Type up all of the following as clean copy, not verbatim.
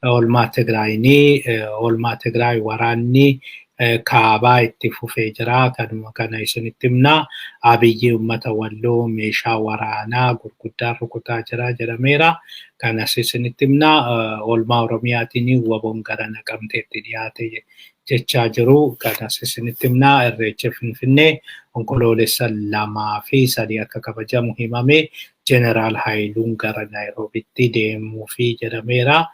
Oolmaa Tigraayinii oolmaa Tigraay waraanni kaabaa itti fufee jira. Kanuma kana isinitti himna. Abiyyi uummata Walloo meeshaa waraanaa gurguddaa rukutaa jira jedhameera. Kanas isinitti himna. Oolmaa Oromiyaatiin WBOn gara Naqamteetti dhiyaate jechaa jiru. Kanas isinitti himna. Irreechi Finfinnee Onkoloolessa 2 fi 3 akka kabajamu himame. Jeneraal Haayiluun gara Naayiroobitti deemuufi jedhameera.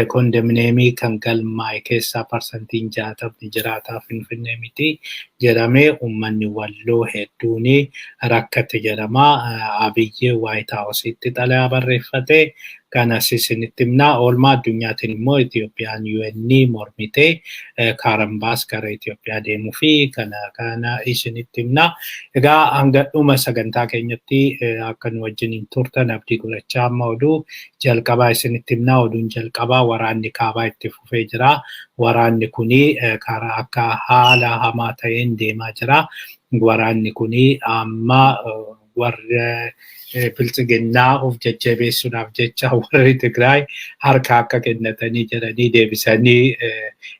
Kondominiyeemii kan galmaa'e keessaa 60% jiraataa Finfinnee miti jedhamee, uummanni Walloo hedduun rakkate jedhama. Abiyyi White Houseitti xalayaa barreeffate. Kanas isinitti himna. Oolmaa addunyaatiin immoo Itoophiyaan UN mormitee Kaarambaas gara Itoophiyaa deemuu fi kana isinitti himna. Egaa hanga dhuma sagantaa keenyatti akka nu wajjiniin turtan abdii godhachaa, amma oduu jalqabaa isinitti himna. Oduun jalqabaa waraanni kaabaa itti fufee jira. Waraanni kuni karaa akka haala hamaa ta'een deemaa jira. Waraanni kuni amma warra Biltsiginnaa of jajjabeessuudhaaf jecha warri Tigraay harka akka kennatanii jedhanii deebisanii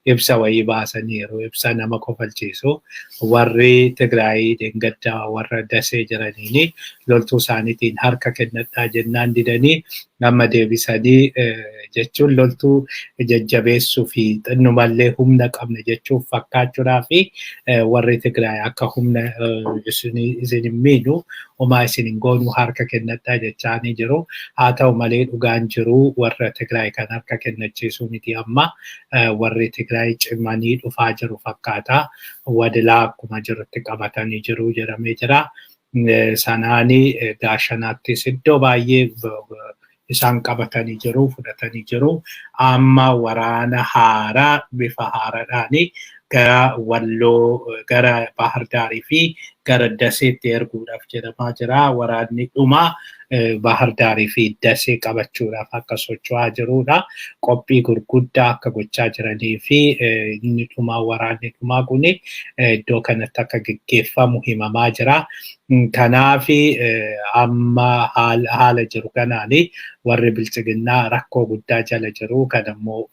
ibsa wayii baasaniiru. Ibsa nama kofalchiisu. Warri Tigraay dheengadda warra Dasee jiraniini loltuu isaaniitiin harka kennadhaa jennaan didanii, amma deebisanii jechuun loltuu jajjabeessuu fi xinnumallee humna qabna jechuuf fakkaachuudhaa fi warri Tigraay akka humna isin hin miinu, homaa isin hin goonu, harka kennadhaa jechaanii jiru. Haa ta'u malee, dhugaan jiru warra Tigraay kan harka kennachiisuu miti, amma warri Tigraay cimanii dhufaa jiru fakkaata. Wadilaa akkuma jirutti qabatanii jiru jedhamee jira. Sanaani Gaashanaattis iddoo baay'ee isaan qabatanii jiru, fudhatanii jiru. Amma waraana haaraa bifa haaraadhaani gara Walloo, gara Bahar Daarii fi gara Daseetti erguudhaaf jedhamaa jira. Waraanni dhumaa Bahar Daarii fi Dasee qabachuudhaaf akka socho'aa jirudha. Qophii gurguddaa akka gochaa jiranii fi inni dhumaa, waraanni dhumaa kuni iddoo kanatti akka geggeeffamu himamaa jira. Kanaaf amma haala jiru kanaani warri Biltsiginnaa rakkoo guddaa jala jiru. Kan ammoo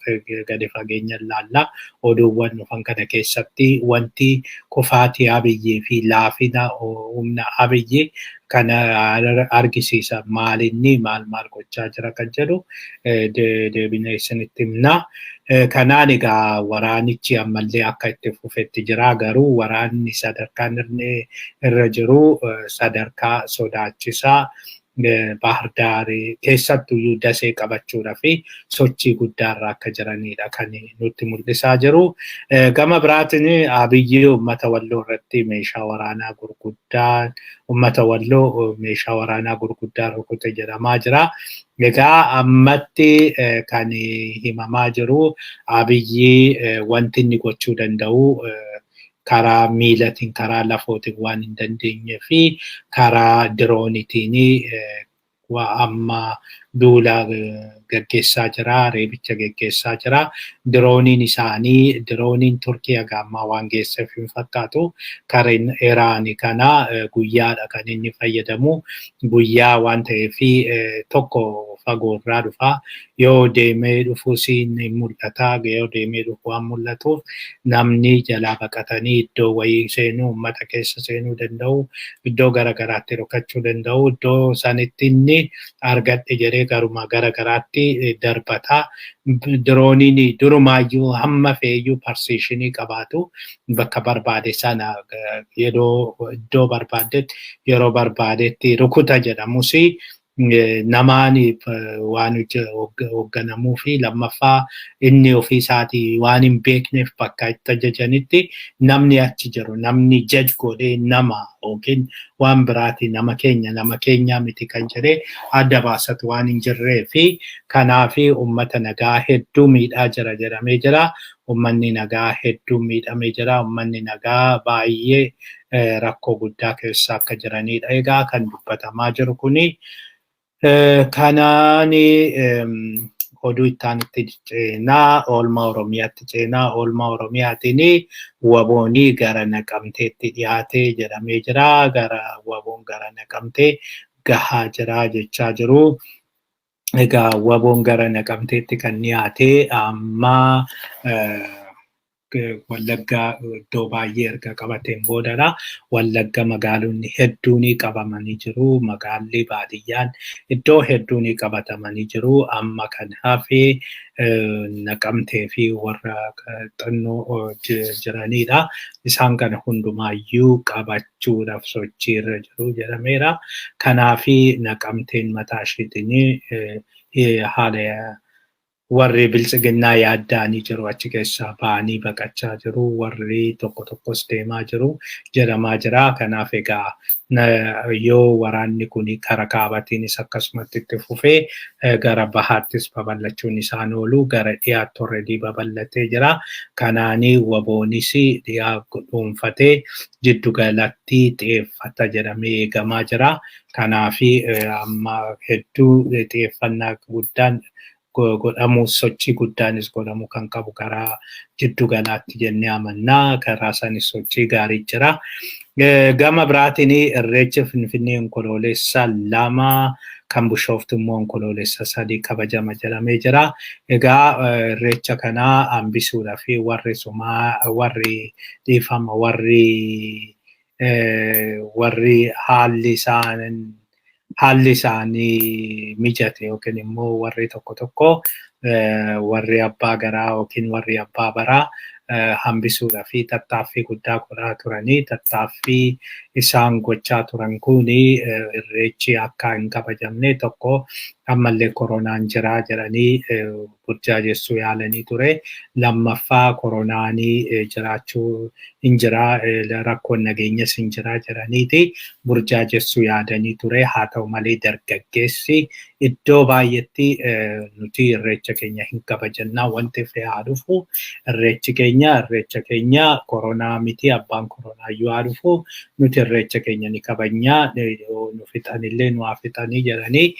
gadi fageenya ilaalla. Oduuwwan dhufan kana keessatti wanti kufaatii Abiyyii fi laafina humna Abiyyi kana argisiisa. Maalinni maal maal gochaa jira kan jedhu deebinee isinitti himna. Kanaan egaa waraanichi ammallee akka itti fufetti jira. Garuu waraanni sadarkaan inni irra jiru sadarkaa sodaachisaa, Bahar Daarii keessattuyyuu Dasee qabachuudhaa fi sochii guddaarra akka jiranidha kan nutti mul'isaa jiru. Gama biraatiin Abiyyi uummata Walloo irratti meeshaa waraanaa gurguddaa, uummata Walloo meeshaa waraanaa gurguddaa rukute jedhamaa jira. Egaa ammatti kan himamaa jiru, Abiyyi wanti inni gochuu danda'u karaa miilatiin, karaa lafootiin waan hin dandeenyee fi karaa diroonitiin amma duula gaggeessaa jira, reebicha gaggeessaa jira. Dirooniin isaanii, dirooniin Turkii haga ammaa waan geesseef hin fakkaatu. Kareen Iraanii kana guyyaadha kan inni fayyadamu. Guyyaa waan ta'eef tokko fagoorraa dhufa. Yoo deemee dhufuus ni mul'ata. Yoo deemee dhufu waan mul'atuuf namni jalaa baqatanii iddoo wayii seenuu, uummata keessa seenuu danda'u, iddoo garagaraatti dhokachuu danda'u. Iddoo sanitti inni argadhe jedhee garuma garagaraatti darbata. Dirooniin durumaayyuu hamma feeyyuu precision qabaatu, bakka barbaade sana, yeroo iddoo barbaadetti, yeroo barbaadetti rukuta jedhamus, namaan waan hoogganamuu fi lammaffaa inni ofii isaatii waan hin beekneef bakka itti ajajanitti namni achi jiru, namni jaj godhee nama yookiin waan biraati, nama keenya, nama keenyaa miti kan jedhee adda baasatu waan hin jirree fi kanaaf uummata nagaa hedduu miidhaa jira jedhamee jira. Uummanni nagaa hedduu miidhamee jira. Uummanni nagaa baay'ee rakkoo guddaa keessa akka jiranidha. Egaa kan dubbatamaa jiru kuni kanaan oduu itti ceenaa, oolmaa Oromiyaatti ceenaa. Oolmaa Oromiyaatiin WBOnii gara Naqamteetti dhiyaatee jedhamee jira. Gara WBOn gara Naqamtee gahaa jira jechaa jiru. Egaa WBOn gara Naqamteetti kan dhiyaate amma Wallagga iddoo baay'ee erga qabateen boodadha. Wallagga magaalonni hedduun qabamanii jiru. Magaalli baadiyyaan iddoo hedduun qabatamanii jiru. Amma kan hafe Naqamtee fi warra xinnoo jiranidha. Isaan kana hundumaayyuu qabachuudhaaf sochiirra jiru jedhameera. Kanaafi Naqamteen mataa isheetiin haala warri biltsiginnaa yaadda'anii jiru, achi keessaa ba'anii baqachaa jiru, warri tokko tokkos deemaa jiru jedhamaa jira. Kanaaf egaa yoo waraanni kun kara kaabatiinis akkasumatti itti fufee, gara bahaattis babal'achuun isaan oolu, gara dhiyaatti already babal'atee jira. Kanaanii WBOnis dhiyaa dhuunfatee jiddu galatti xiyyeeffata jedhamee eegamaa jira. Kanaafi amma hedduu xiyyeeffannaa guddaan godhamu, sochii guddaanis godhamuu kan qabu karaa jiddu galaatti jennee amannaa. Karaa sanis sochii gaarii jira. Gama biraatiin Irreechi Finfinnee Onkoloolessa 2, kan Bishooftu immoo Onkoloolessa 3 kabajama jedhamee jira. Egaa Irreecha kanaa hambisuudhaaf warri sumaa, warri dhiifama, warri haalli isaanii mijate yookiin immoo warri tokko tokko, warri abbaa garaa yookiin warri abbaa baraa hambisuudhaa fi tattaaffii guddaa godhaa turanii, tattaaffii isaan gochaa turan kuni Irreechi akka hin kabajamne, tokko ammallee koronaan jiraa jedhanii burjaajessuu yaalanii ture. Lammaffaa koronaanii jiraachuu hin jiraa, rakkoon nageenyas hin jiraa jedhaniiti burjaajessuu yaadanii ture. Haa ta'u malee dargaggeessi iddoo baay'eetti nuti Irreecha keenya hin kabajannaa, wanti fe'ee haa dhufu, Irreechi keenya Irreecha keenya, koronaa miti, abbaan koronaa iyyuu haa dhufu, nuti Irreecha keenya ni kabajnaa, nu fixanillee nu haa fixanii jedhanii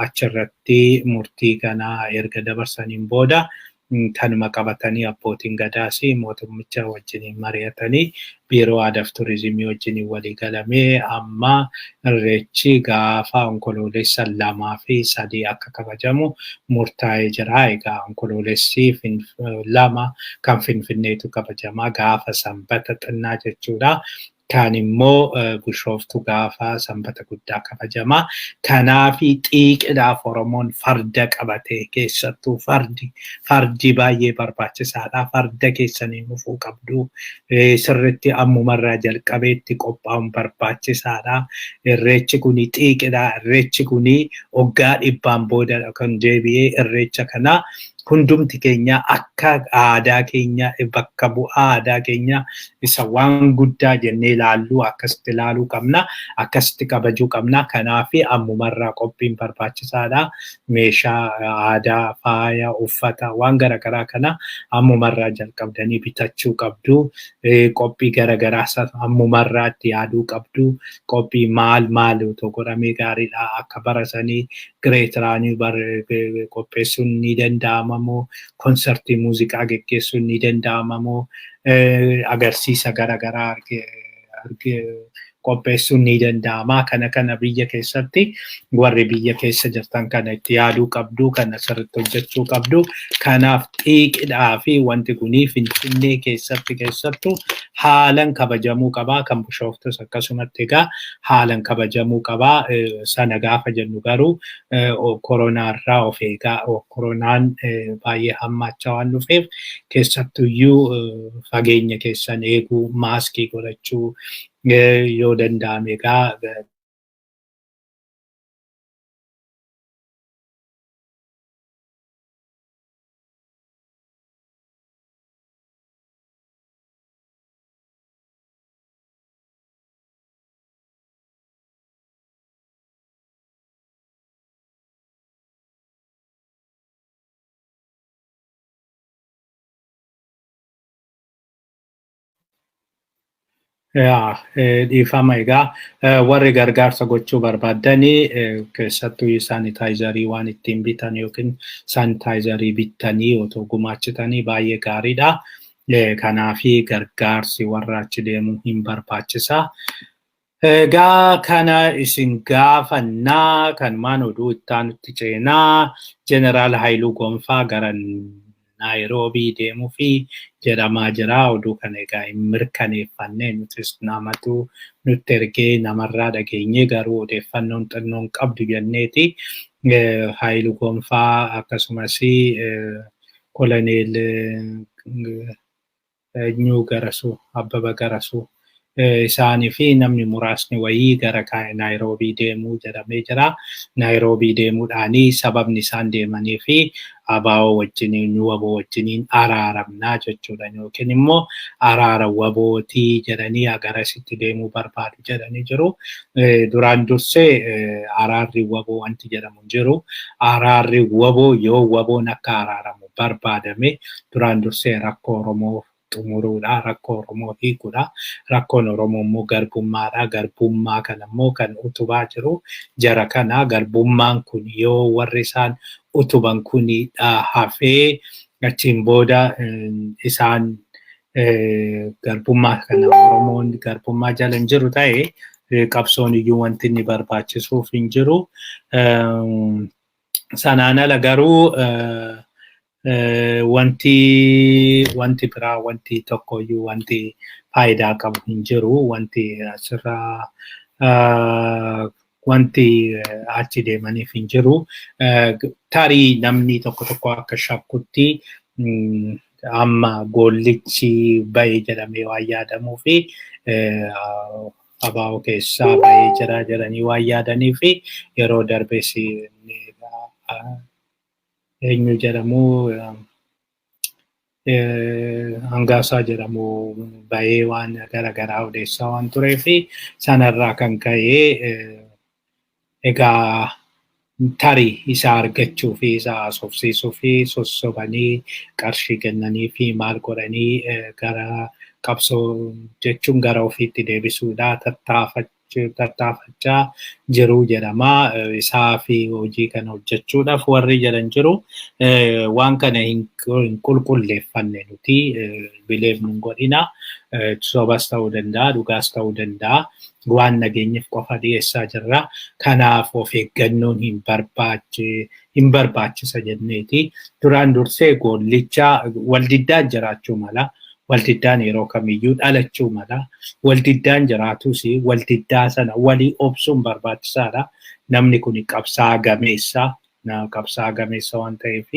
achirratti murtii kanaa erga dabarsaniin booda, kanuma qabatanii abbootiin gadaas mootummicha wajjiniin mari'atanii, biiroo aadaa fi turizimii wajjiniin walii galamee, amma Irreechi gaafa Onkoloolessa 2 fi 3 akka kabajamu murtaa'ee jira. Egaa Onkoloolessi 2 kan Finfinneetu kabajamaa, gaafa Sanbata xinnaa jechuudha. Kaan immoo Bishooftu gaafa Sanbata guddaa kabajamaa. Kanaafi xiiqidhaaf Oromoon farda qabatee, keessattuu fardi baay'ee barbaachisaadha. Farda keessanii dhufuu qabdu. Sirritti ammumarraa jalqabeetti qophaa'uun barbaachisaadha. Irreechi kuni xiiqidha. Irreechi kuni waggaa 100n booda kan deebi'ee. Irreecha kana hundumti keenya akka aadaa keenya, bakka bu'aa aadaa keenya isa waan guddaa jennee ilaallu, akkasitti ilaaluu qabna, akkasitti kabajuu qabna. Kanaafi ammumarraa qophiin barbaachisaadha. Meeshaa aadaa, faaya, uffata, waan garaagaraa kana ammumarraa jalqabdanii bitachuu qabdu. Qophii garaagaraa ammumarraa itti yaaduu qabdu. Qophii maal maal otoo godhamee gaariidha? Akka bara sanii Great Runii qopheessuun ni danda'ama moo? Konsertii muuziqaa geggeessuun ni danda'ama moo? Agarsiisa garaagaraa qopheessuun ni danda'ama? Kana biyya keessatti, warri biyya keessa jirtan kana itti yaaduu qabdu, kana sirriitti hojjechuu qabdu. Kanaaf xiiqidhaa fi wanti kunii Finfinnee keessatti keessattuu haalan kabajamuu qabaa. Kan Bishooftus akkasumatti egaa haalan kabajamuu qabaa. Sana gaafa jennu garuu koronaarraa of eegaa. Koronaan baay'ee hammaachaa waan dhufeef, keessattuyyuu fageenya keessan eeguu, maaskii godhachuu yoo danda'ame egaa. Yaa, dhiifama. Egaa warri gargaarsa gochuu barbaaddanii, keessattuu sanitizerii waan ittiin bitan yookiin sanitizerii bittanii otoo gumaachitanii baay'ee gaariidha. Kanaafi gargaarsi warra achi deemuu hin barbaachisa. Egaa kana isin gaafannaa, kanumaan oduu itti ceenaa. Jeneraal Haayiluu Gonfaa gara Naayiroobii deemuu fi jedhamaa jira. Oduu kana egaa hin mirkaneeffanne, nutis namatu nutti ergee namarraa dhageenye, garuu odeeffannoon xinnoon qabdu jenneeti. Haayiluu Gonfaa akkasumas Koloneel Eenyuu Garasuu, Abbaba Garasuu, isaanii fi namni muraasni wayii gara Naayiroobii deemuu jedhamee jira. Naayiroobii deemuudhaanii sababni isaan deemanii fi ABO wajjiniin, WBO wajjiniin araaramnaa jechuudha, yookiin immoo araara WBOtii jedhanii garasitti deemuu barbaadu jedhanii jiru. Duraan dursee araarri WBO wanti jedhamu hin jiru. Araarri WBO, yoo WBOn akka araaramu barbaadame, duraan dursee rakkoo Oromoo xumuruudha. Rakkoo Oromoo hiikuudha. Rakkoon Oromoo immoo garbummaadha. Garbummaa kana immoo kan utubaa jiru jara kana. Garbummaan kun yoo warri isaan utuban kun hafee, achiin booda isaan garbummaa kana, Oromoon garbummaa jala hin jiru ta'e, qabsoon iyyuu wanti inni barbaachisuuf hin jiru. Sanaan ala garuu wanti biraa, wanti tokkoyyuu, wanti faayidaa qabu hin jiru. Wanti asirraa wanti achi deemaniif hin jiru. Tarii namni tokko tokko akka shakkutti amma goollichi bahe jedhamee waan yaadamuu fi ABO keessaa bahee jira jedhanii waan yaadanii fi yeroo darbes eenyu jedhamu, Hangaasaa jedhamu bahee waan garaagaraa odeessaa waan turee fi sanarraa kan ka'e, egaa tarii isa argachuu fi isa haasofsiisuu fi sossobanii qarshii kennanii fi maal godhanii gara qabsoo jechuun gara ofiitti deebisuudha tattaafachaa jiru jedhama. Isaa fi hojii kana hojjechuudhaaf warri jedhan jiru. Waan kana hin qulqulleeffanne nuti, bileef nun godhina. Sobas ta'uu danda'a, dhugaas ta'uu danda'a. Waan nageenyeef qofa dhiyeessaa jirra. Kanaaf of eeggannoon hin barbaachisa jenneeti. Duraan dursee goollicha waldiddaan jiraachuu mala. Waldiddaan yeroo kamiyyuu dhalachuu mala. Waldiddaan jiraatus waldiddaa sana walii obsuun barbaachisaadha. Namni kun qabsaa gameessa. Qabsaa gameessa waan ta'eef,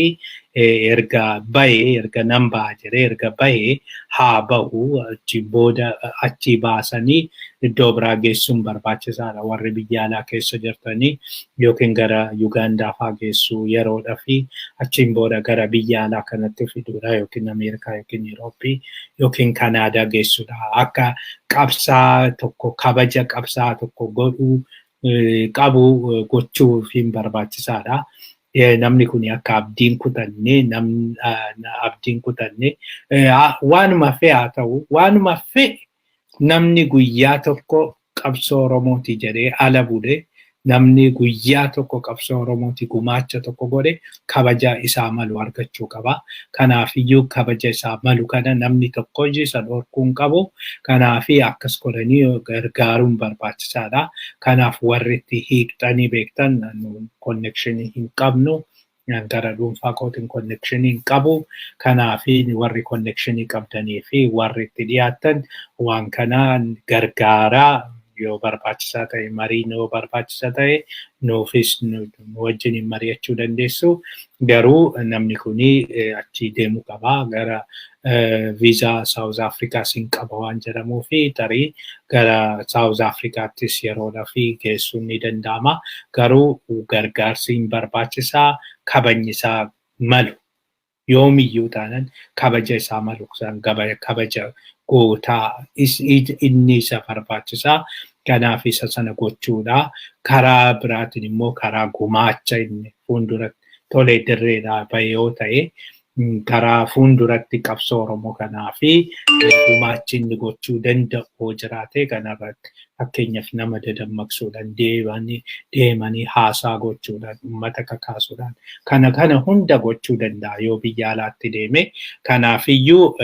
erga bahee, erga nan baha jedhee erga bahee, haa bahu. Achi booda achi baasanii iddoo biraa geessuun barbaachisaadha. Warri biyya alaa keessa jirtanii yookiin gara Yugaandaa fa'aa geessuu yeroodha fi achiin booda gara biyya alaa kanatti fiduudha, yookiin Ameerikaa yookiin Yurooppii yookiin Kanaadaa geessuudha. Akka qabsaa tokko, kabaja qabsaa tokko godhuu qabu gochuuf hin barbaachisaadha. Namni kun akka abdiin kutanne, namni abdiin kutanne, waanuma fe'e haa ta'u, waanuma fe'e, namni guyyaa tokko qabsoo Oromooti jedhee ala bule, namni guyyaa tokko qabsoo Oromooti gumaacha tokko godhe, kabaja isaa malu argachuu qaba. Kanaafiyyuu kabaja isaa malu kana namni tokko isa dhorkuu hin qabu. Kanaafi akkas godhanii gargaaruun barbaachisaadha. Kanaaf warri itti hiiqxanii beektan, connection hin qabnu. Gara dhuunfaa kootiin connection hin qabu. Kanaafi warri connection qabdanii fi warri itti dhiyaattan waan kana gargaaraa. Yoo barbaachisaa ta'e, mariin yoo barbaachisaa ta'e, nuufis nu wajjin mari'achuu dandeessu. Garuu namni kuni achi deemuu qaba. Gara viizaa South Africaas hin qaba waan jedhamuu fi tarii gara South Africaattis yeroodhaa fi geessuun ni danda'ama. Garuu gargaarsi hin barbaachisaa, kabajni isaa malu, yoomiyyuu taanan kabaja isaa malu, kabaja gootaa inni isa barbaachisaa. Kanaaf isa sana gochuudha. Karaa biraatiin immoo karaa gumaacha inni fuulduratti tolee dirreedhaa bahe yoo ta'e, karaa fuulduratti qabsoo Oromoo kanaa fi gumaachi inni gochuu danda'u yoo jiraate, kanarratti Fakkeenyaaf, nama dadammaqsuudhaan, deemanii haasaa gochuudhaan, uummata kakaasuudhaan, kana kana hunda gochuu danda'a yoo biyya alaatti deeme. Kanaafiyyuu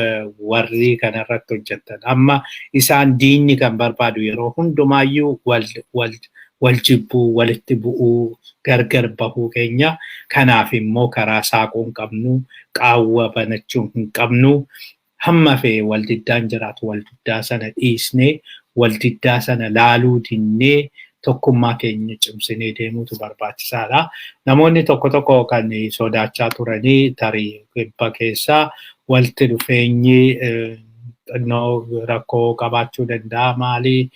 warri kanarratti hojjetan, amma isaan diinni kan barbaadu yeroo hundumaayyuu wal wal wal jibbuu, walitti bu'uu, gargar bahuu keenya. Kanaaf immoo karaa saaquu hin qabnu, qaawwa banachuu hin qabnu. Hamma fe'e wal diddaan jiraatu, wal diddaa sana dhiisnee, wal diddaa sana laaluu dinnee, tokkummaa keenya cimsinee deemuutu barbaachisaadha. Namoonni tokko tokko kan sodaachaa turanii, tarii kibba keessaa walitti dhufeenyi xinnoo rakkoo qabaachuu danda'a, maali,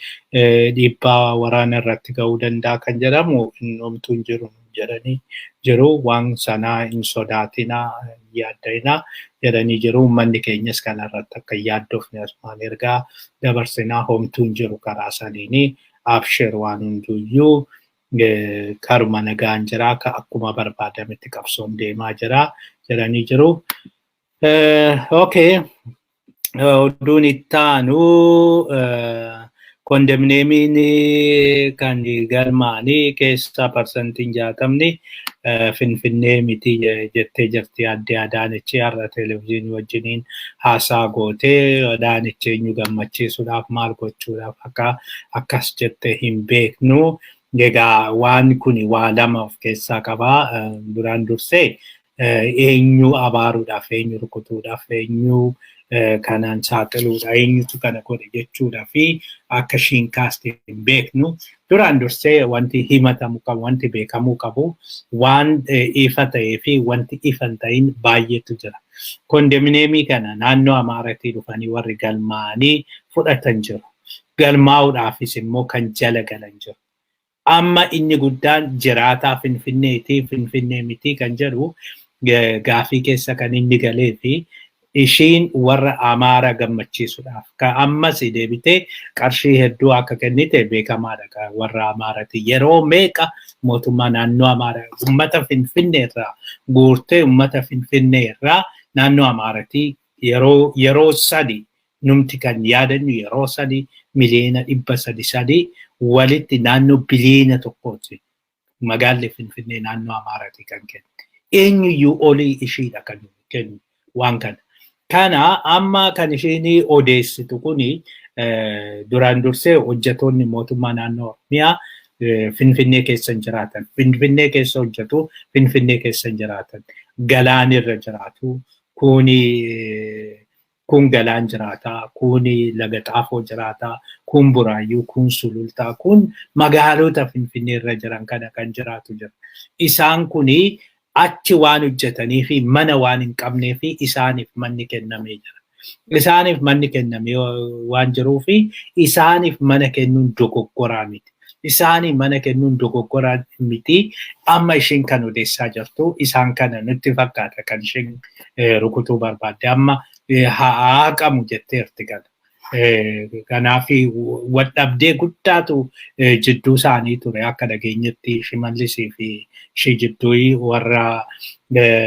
dhiibbaa waraana irratti ga'uu danda'a kan jedhamu, homtuu hin jiru jedhanii jiru. Waan sanaa hin sodaatinaa, hin yaadda'inaa jedhanii jiru. Uummanni keenyas kanarratti akka hin yaaddofne asumaan ergaa dabarsinaa. Homtuu hin jiru karaa saniini. Abshir, waan hunduyyuu karuma nagaan jira, akkuma barbaadametti qabsoon deemaa jira jedhanii jiru. Okay. Oduun itti aanu, kondominiyeemiin kan galmaanii keessaa 60% Finfinnee miti jettee jirti adde Adaanechi. Har'a televezyiinii wajjiniin haasaa gootee. Adaanechi eenyu gammachiisuudhaaf, maal gochuudhaaf akka akkas jette hin beeknu. Egaa waan kun waa lama of keessaa qabaa. Duraan dursee eenyu abaaruudhaaf, eenyu rukutuudhaaf, eenyu kanaan saaxiluudha, eenyutu kana godhe jechuudha fi akka ishiin kaaste hin beeknu. Duraan dursee wanti himatamu qabu, wanti beekamuu qabu, waan ifa ta'ee fi wanti ifa hin ta'in baay'eetu jira. Kondominiyeemii kana naannoo Amaaratii dhufanii warri galmaa'anii fudhatan jiru. Galmaa'uudhaafis immoo kan jala galan jiru. Amma inni guddaan jiraataa Finfinneeti, Finfinnee miti kan jedhu gaafii keessa kan inni galee fi ishiin warra Amaara gammachiisuudhaaf ka ammas deebitee qarshii hedduu akka kennite beekamaadha warra Amaarati. Yeroo meeqa mootummaa naannoo Amaaraa uummata Finfinnee irraa guurtee, uummata Finfinnee irraa naannoo Amaarati yeroo 3 numti kan yaadannu, yeroo 3 miliyoona 300 3 walitti naannoo biliyoona 1ti magaalli Finfinnee naannoo Amaarati kan kennu. Eenyuyyuu olii ishiidha kan kennu waan kana. Kana amma kan isheen odeessitu kuni, duraan dursee hojjetoonni mootummaa naannoo Oromiyaa Finfinnee keessa hin jiraatan. Finfinnee keessa hojjetu, Finfinnee keessa hin jiraatan. Galaanirra jiraatu. Kuni kun Galaan jiraata, kun Laga Xaafoo jiraata, kun Buraayyuu, kun Sulultaa, kun magaalota Finfinnee irra jiran kana kan jiraatu jira. Isaan kuni achi waan hojjetanii fi mana waan hin qabnee fi isaaniif manni kennamee jira. Isaaniif manni kennamee waan jiruu fi isaaniif mana kennuun dogoggoraa miti. Isaanii mana kennuun dogoggoraa miti. Amma isheen kan odeessaa jirtu isaan kana nutti fakkaata kan isheen rukutuu barbaadde. Amma haa haqamu jetteerti kana. Kanaaf waldhabdee guddaatu jidduu isaanii ture akka dhageenyetti, Shimallisii fi ishee jidduu. Warra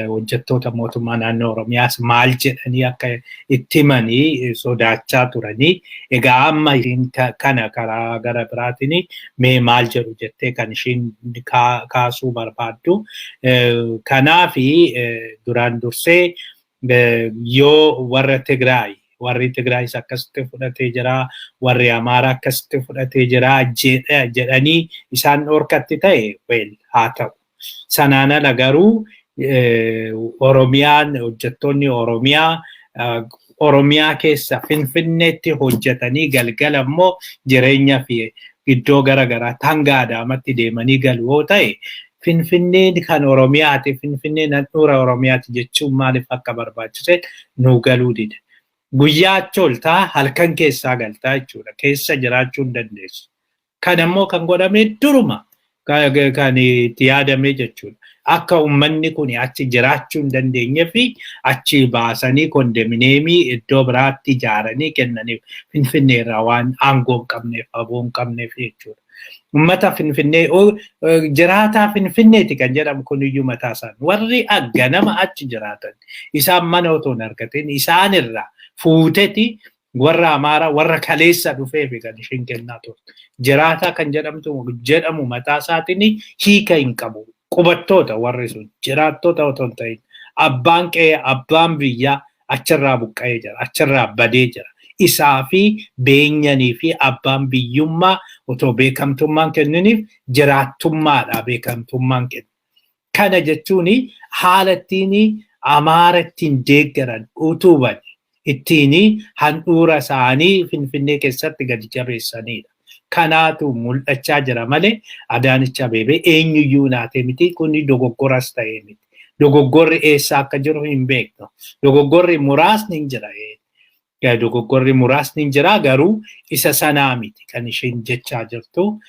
hojjettoota mootummaa naannoo Oromiyaas maal jedhanii akka itti himanii sodaachaa turanii. Egaa amma ishiin kana karaa gara biraatiin mee maal jedhu jettee kan ishiin kaasuu barbaaddu. Kanaaf duraan dursee yoo warra Tigraay, warri Tigraayis akkasitti fudhatee jira, warri Amaaraa akkasitti fudhatee jira jedhanii isaan dhorkatti ta'e, well, haa ta'u. Sanaan ala garuu Oromiyaan, hojjettoonni Oromiyaa Oromiyaa keessa Finfinneetti hojjetanii galgala immoo jireenya fi iddoo gara garaatti hanga Adaamatti deemanii galu yoo ta'e, Finfinneen kan Oromiyaati, Finfinneen handhuura Oromiyaati jechuun maaliif akka barbaachise nuu galuu dida. Guyyaa achi ooltaa, halkan keessaa galtaa jechuudha. Keessa jiraachuu hin dandeessu. Kan ammoo kan godhame duruma kan itti yaadame jechuudha. Akka uummanni kun achi jiraachuu hin dandeenye fi achi baasanii kondominiyeemii iddoo biraatti ijaaranii kennaniif, Finfinnee irraa waan aangoo hin qabneef, aboo hin qabneef jechuudha. Uummata Finfinnee, jiraataa Finfinneeti kan jedhamu kuniyyuu mataa isaan warri ganama achi jiraatan isaan mana otoo hin argatin isaan irraa fuuteti Warra Amaaraa warra kaleessa dhufeef kan isheen kennaa turte. Jiraataa kan jedhamu mataa isaatiin hiika hin qabu. Qubattoota warri sun jiraattota otoo hin ta'in abbaan qe'ee, abbaan biyyaa achirraa buqqa'ee jira, achirraa badee jira. Isaa fi beenyanii fi abbaan biyyummaa otoo beekamtummaan kenniniif jiraattummaadha beekamtummaan kennu. Kana jechuun haala ittiin Amaara ittiin deeggaran, utuban, ittiin handhuura isaanii Finfinnee keessatti gadi jabeessanidha. Kanaatu mul'achaa jira malee Adaanech Abeebee eenyuyyuu naatee miti, kuni dogoggoras ta'ee miti. Dogoggorri eessa akka jiru hin beeknu. Dogoggorri muraasni hin jira. Dogoggorri muraasni hin jira, garuu isa sanaa miti kan isheen jechaa jirtu.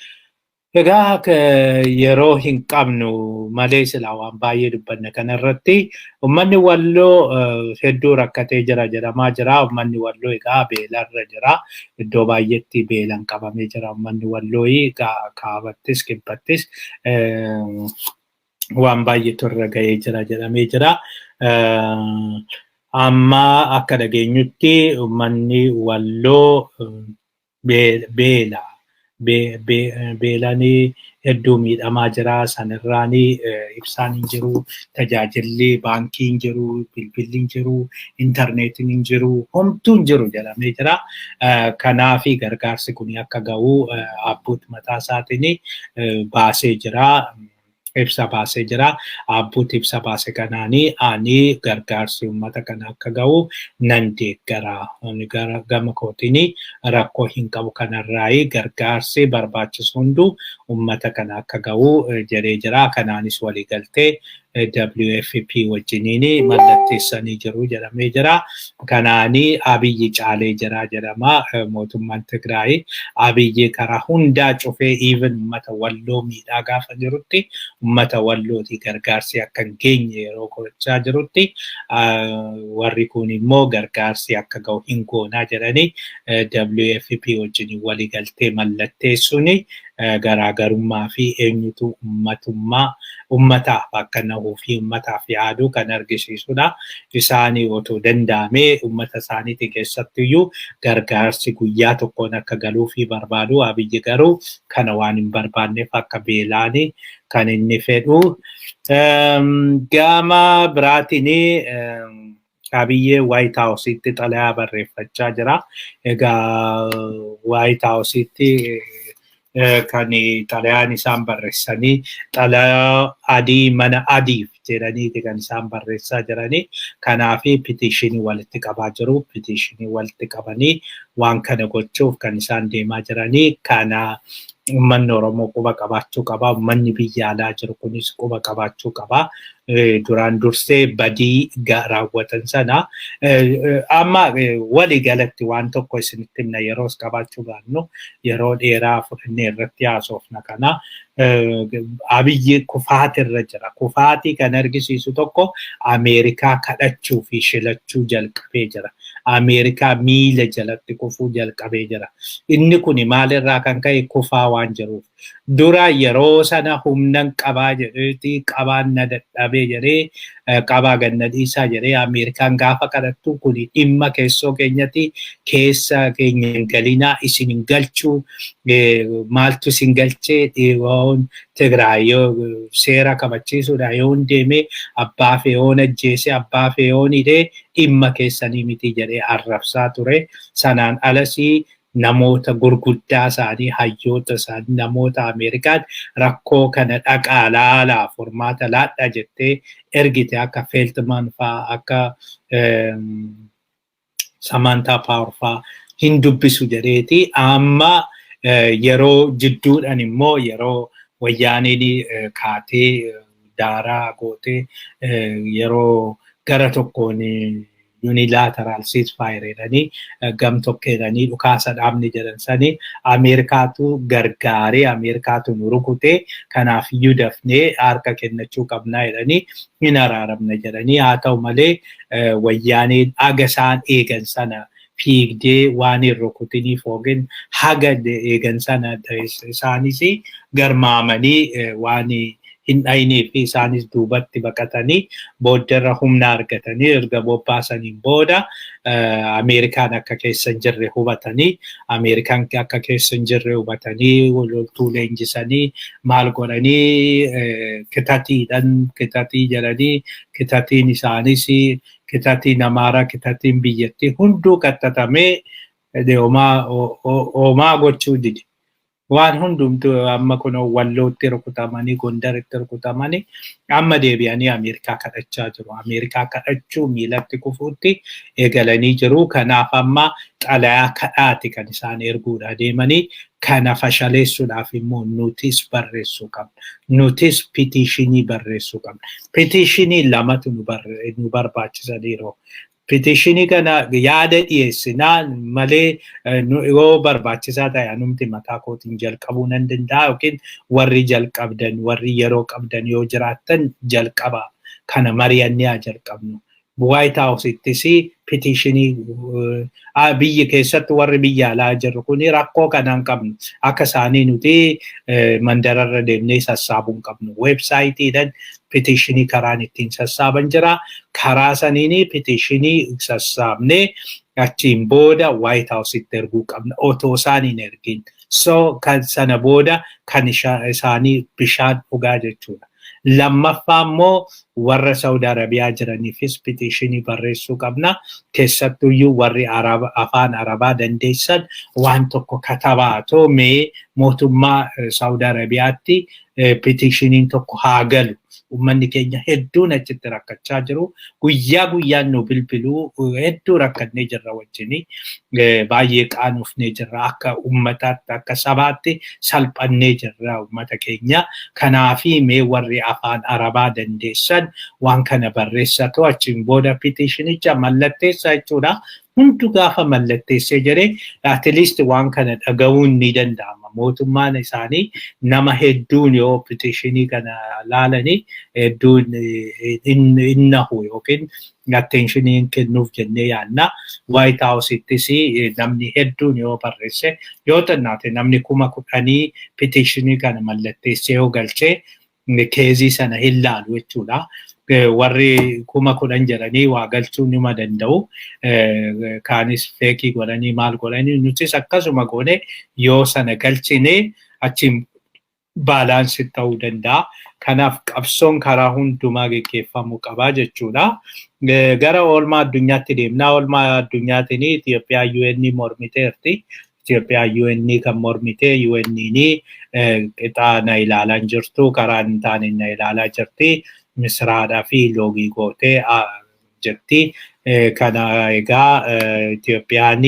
Egaa yeroo hin qabnu malee silaa waan baay'ee dubbanna kanarratti. Uummanni Walloo hedduu rakkatee jira jedhamaa jira. Uummanni Walloo egaa beelarra jira. Iddoo baay'eetti beelan qabamee jira. Uummanni Walloo kaabattis kibbattis waan baay'eetu irra gahee jira jedhamee jira. Amma akka dhageenyutti uummanni Walloo beela. Beelanii hedduu miidhamaa jira. Sanirraanii ibsaan hin jiru, tajaajilli baankii hin jiru, bilbilli hin jiru, intarneetiin hin jiru, homtuu hin jiru jedhamee jira. Kanaafi gargaarsi kun akka gahu abbuut mataa isaatiin baasee jira. Ibsa baasee jira. Abbuut ibsa baase kanaanii ani gargaarsi uummata kana akka gahu nan deeggara. Gama kootiin rakkoo hin qabu, kanarraayi gargaarsi barbaachisu hunduu uummata kana akka gahu jedhee jira. Kanaanis waliigaltee WFP wajjiniin mallatteessanii jiru jedhamee jira. Kanaanii Abiyyi caalee jira jedhama. Mootummaan Tigraay Abiyyi karaa hundaa cufee even uummata Walloo miidhaa gaafa jirutti, uummata Wallootii gargaarsi akka hin geenye yeroo gochaa jirutti, warri kun immoo gargaarsi akka gahu hin goonaa jedhanii WFP wajjin waliigaltee mallatteessuun garaagarummaa fi eenyutu uummatummaa uummataaf akka nahuu fi uummataaf yaadu kan argisiisudha. Isaanii otoo danda'amee uummata isaaniitii keessattiyyuu gargaarsi guyyaa tokkoon akka galuufii barbaadu. Abiyyi garuu kana waan hin barbaanneef akka beelaanii kan inni fedhu. Gama biraatiin Abiyyee White Houseitti xalayaa barreeffachaa jira. Egaa White Houseitti kan xalayaan isaan barreessanii xalayaa adii mana adiif jedhaniiti kan isaan barreessaa jiranii. Kanaafi petitionii walitti qabaa jiru. Petitionii walitti qabanii waan kana gochuuf kan isaan deemaa jiranii. Kana uummanni Oromoo quba qabaachuu qaba. Uummanni biyya alaa jiru kunis quba qabaachuu qaba. Duraan dursee badii raawwatan sana amma walii galatti waan tokko isinitti himna, yeroos qabaachuu baannu yeroo dheeraa fudhannee irratti haasofna kana. Abiyyi kufaatirra jira. Kufaatii kan argisiisu tokko Ameerikaa kadhachuu fi shilachuu jalqabee jira. Ameerikaa miila jalatti kufuu jalqabee jira. Inni kuni maalirraa kan ka'e? Kufaa waan jiruuf. Dura yeroo sana humnan qabaa jedheeti, qabaan na dadhabee jedhee, qabaa ganna dhiisaa jedhee Ameerikaan gaafa kadhattu, kuni dhimma keessoo keenyatti, keessa keenya hin galinaa, isin hin galchuu, maaltu isin galchee, dhiiroon Tigraay yoo seera kabachiisuudha yoon deemee abbaa fe'oon ajjeese, abbaa fe'oon hidhee, dhimma keessanii miti jedhee arrabsaa ture. Sanaan alasii namoota gurguddaa isaanii, hayyoota isaanii, namoota Ameerikaan rakkoo kana dhaqaa laalaa furmaata laadhaa jettee ergite, akka Feeltman faa, akka Samantaa Power faa hin dubbisu jedheeti. Amma yeroo jidduudhaan immoo yeroo Wayyaaneen kaatee daaraa gootee, yeroo gara tokkoon unilateral ceasefire jedhanii, gam tokkeedhanii dhukaasa dhaabni jedhan sanii, Ameerikaatu gargaaree, Ameerikaatu nu rukutee, kanaaf iyyuu dafnee harka kennachuu qabnaa jedhanii, hin araaramna jedhanii. Haa ta'u malee Wayyaaneen haga isaan eegan sana fiigdee waan hin rukutiniif yookiin haga eegan sana isaanis garmaamanii waan Hin dhayinii fi isaanis duubatti baqatanii booddarra humna argatanii erga bobbaasaniin booda Ameerikaan akka keessa hin jirre hubatanii, Ameerikaan akka keessa hin jirre hubatanii, loltuu leenjisanii maal godhanii, kitatiidhaan kitatii jedhanii, kitatiin isaanis kitatiin Amaaraa, kitatiin biyyattii hunduu qaxxatamee homaa gochuu dide. Waan hundumtuu amma kun Wallootti rukutamanii, Gondaritti rukutamanii, amma deebi'anii Ameerikaa kadhachaa jiru. Ameerikaa kadhachuu miilatti kufuutti eegalanii jiru. Kanaaf amma xalayaa kadhaati kan isaan erguudha deemanii. Kana fashaleessuudhaaf immoo nutis barreessuu qabna. Nutis petition barreessuu qabna. Petition lamatu nu barbaachisa dhiiroo. Petition kana yaada dhiyeessinaa malee, yoo barbaachisaa ta'e anumti mataa kootiin jalqabuu nan danda'a, yookiin warri jalqabdan, warri yeroo qabdan yoo jiraattan, jalqaba kana mari'annee haa jalqabnu. White House'ittis petition, biyyi keessatti warri biyya alaa jirru kuni rakkoo kanaan qabnu. Akka isaanii nuti mandararra deemnee sassaabuu hin qabnu. Websiteiidhaan petition karaan ittiin sassaaban jira. Karaa saniin petition sassaabnee achiin booda White House'itti erguu qabna otoo isaan hin ergin. So kan sana booda kan isaanii bishaan dhugaa jechuudha. Lammaffaa immoo warra Saudi Arabiyaa jiraniifis petition barreessuu qabna. Keessattuyyuu warri afaan Arabaa dandeessan waan tokko katabaa too mee mootummaa Saudi Arabiyaatti petitioniin tokko haa galu. Uummanni keenya hedduun achitti rakkachaa jiru. Guyyaa guyyaan nu bilbiluu, hedduu rakkannee jirra wajjini. Baay'ee qaanofnee jirra, akka uummataatti, akka sabaatti salphannee jirra uummata keenya. Kanaafi mee warri afaan Arabaa dandeessan waan kana barreessatu, achiin booda petitionicha mallatteessa jechuudha. Hundu gaafa mallatteessee jedhee at least waan kana dhaga'uun ni danda'ama. Mootummaan isaanii nama hedduun yoo petition kana laalanii hedduun hin nahu yookiin attention kennuuf jennee yaadna. White House'ittis namni hedduun yoo barreesse, yoo xinnaate namni 10,000 petition kana mallatteessee yoo galchee, case sana hin laalu jechuudha. Warri 10,000 jedhanii waa galchuu nima danda'u. Kaanis fake godhanii maal godhanii, nutis akkasuma goone yoo sana galchine achiin balance ta'uu danda'a. Kanaaf qabsoon karaa hundumaa geggeeffamuu qabaa jechuudha. Gara oolmaa addunyaatti deemnaa. Oolmaa addunyaatiin Itoophiyaa UN mormiteerti. Itoophiyaa UN kan mormite, UN qixaa na ilaalaa jirtu, karaa hin taane na ilaalaa jirti. Misraadhaa fi loogii gootee jirti. Kana egaa Itoophiyaan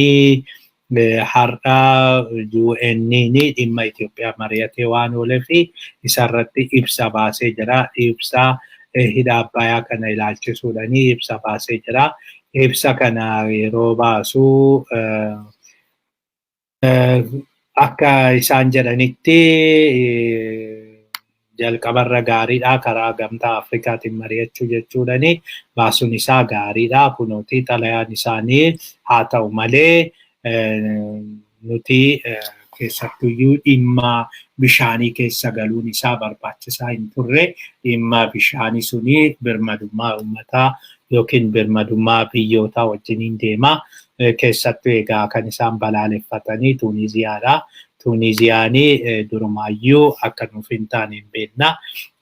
har'a UN dhimma Itoophiyaa mari'atee waan ooleef isarratti ibsa baasee jira. Ibsa hidha Abbayyaa kana ilaalchisuudhaan ibsa baasee jira. Ibsa kana yeroo baasu akka isaan jedhanitti jalqabarra gaariidha, karaa Gamtaa Afrikaatiin mari'achuu jechuudhani baasuun isaa gaariidha, kunooti xalayaan isaanii. Haa ta'u malee nuti keessattuyyuu dhimma bishaanii keessa galuun isaa barbaachisaa hin turre. Dhimma bishaanii suni birmadummaa uummataa yookiin birmadummaa biyyootaa wajjiniin deema. Keessattuu egaa kan isaan balaaleffatanii Tuuniziyaadha. Tuuniziyaanii durumaayyuu akka nuuf hin taane hin beekna.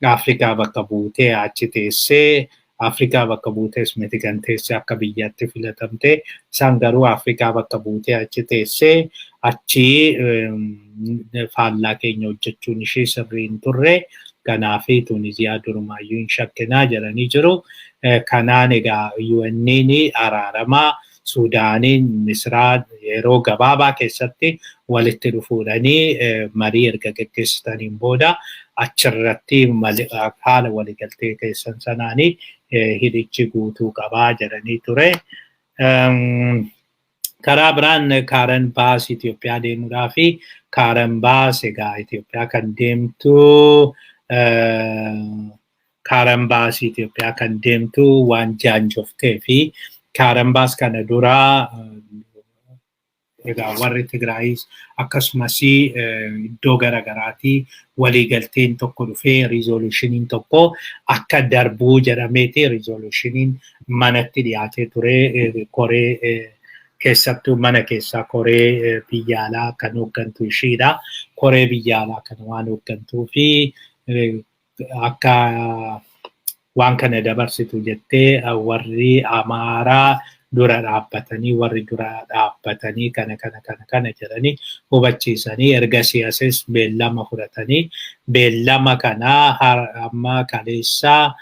Afrikaa bakka buutee achi teessee, Afrikaa bakka buutees miti kan teessee, akka biyyaatti filatamte. Isaan garuu Afrikaa bakka buutee achi teessee achi faallaa keenya hojjechuun ishee sirrii hin turre. Kanaafi Tuuniziyaa durumaayyuu hin shakkinaa jedhanii jiru. Kanaan egaa UN'n araaramaa Suudaaniin Misraa yeroo gabaabaa keessatti walitti dhufuudhanii marii erga geggeessitaniin booda achirratti haala waliigaltee keessan sanaanii hidhichi guutuu qabaa jedhanii ture. Karaa biraan Karen Bass Itoophiyaa deemuudhaa fi Karen Bass egaa Itoophiyaa kan deemtu, Karen Bass Itoophiyaa kan deemtu waan jaanjoftee fi Karen Bass kana dura Egaa warri Tigraayis akkasumas iddoo garaagaraatii waliigalteen tokko dhufee riizoolushiniin tokko akka darbuu jedhameeti riizoolushiniin manatti dhiyaatee ture koree keessattuu mana keessaa koree biyya alaa kan hooggantu ishiidha. Koree biyya alaa kan waan hooggantuu fi akka waan kana dabarsitu jettee warri Amaaraa dura dhaabbatanii warri dura dhaabbatanii kana kana kana kana jedhanii hubachiisanii ergasii asis beellama fudhatanii beellama kana amma kaleessaa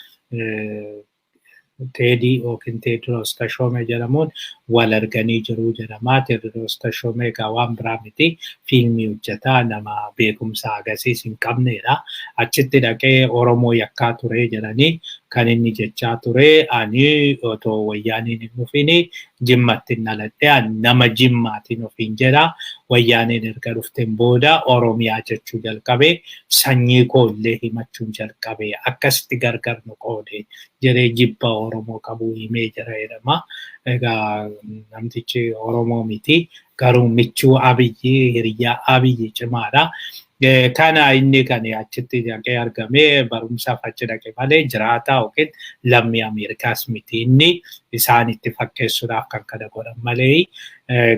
Teedii yookiin Teediroos Tashoomee jedhamuun wal arganii jiru jedhama. Teediroos Tashoomee egaa waan biraa miti, fiilmii hojjetaa nama beekumsa agarsiis hin qabnedha. Achitti dhaqee Oromoo yakkaa ture jedhanii kan inni jechaa ture, ani otoo Wayyaaniin hin dhufin Jimmatti hin dhaladhe, ani nama Jimmaatiin ofiin jedha. Wayyaaniin erga dhufteen booda Oromiyaa jechuu jalqabe, sanyii koo illee himachuun jalqabe, akkasitti gargar nu qoode jedhee jibba Oromoo qabu himee jira jedhama. Egaa namtichi Oromoo miti, garuu michuu Abiyyi, hiriyaa Abiyyi cimaadha. Kana inni kan achitti dhaqee argame barumsaaf achi dhaqe malee jiraataa yookiin lammii Ameerikaas miti, inni isaan itti fakkeessuudhaaf kan kana godhan malee.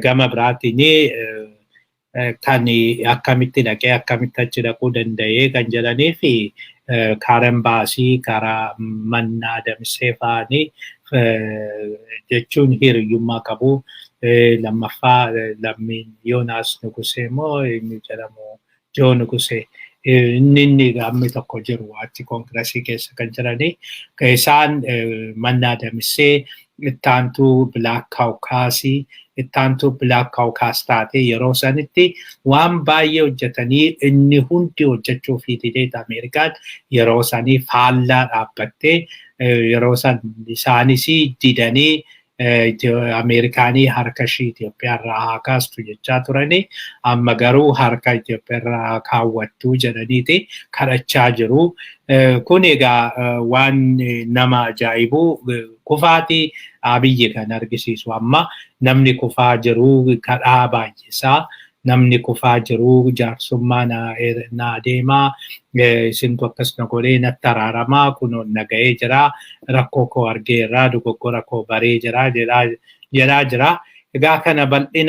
Gama biraatiin kan akkamitti dhaqee akkamitti achi dhaquu danda'ee kan jedhanii fi karaa baasii karaa Mannaa Damisee fa'anii jechuun hiriyyummaa qabu. Lammaffaa lammiin Yoonaas Nugusee immoo inni jedhamu Joo Nugusee inni inni tokko jiru achi koongiresii keessa kan jiranii. Isaan Mannaa Damisee ittaantuu Black Caucusii, ittaantuu Black Caucus taatee yeroo sanitti waan baay'ee hojjetanii inni hundi hojjechuu fi dideet Ameerikaan yeroo sanii faallaa dhaabbattee yeroo san isaanis didanii Ameerikaanii harka ishii Itoophiyaa irraa haa kaastu jechaa turanii, amma garuu harka Itoophiyaa irraa kaawwattuu jedhaniiti kadhachaa jiru. Kun egaa waan nama ajaa'ibu, kufaatii Abiyyi kan argisiisu. Amma namni kufaa jiru kadhaa baay'isaa, namni kufaa jiru jaarsummaa naa deemaa, isintu akkas na godhee natti araaramaa, kunoo nagahee jira, rakkoo koo argeerraa, dogoggora koo baree jira jedhaa jira. Egaa kana bal'ina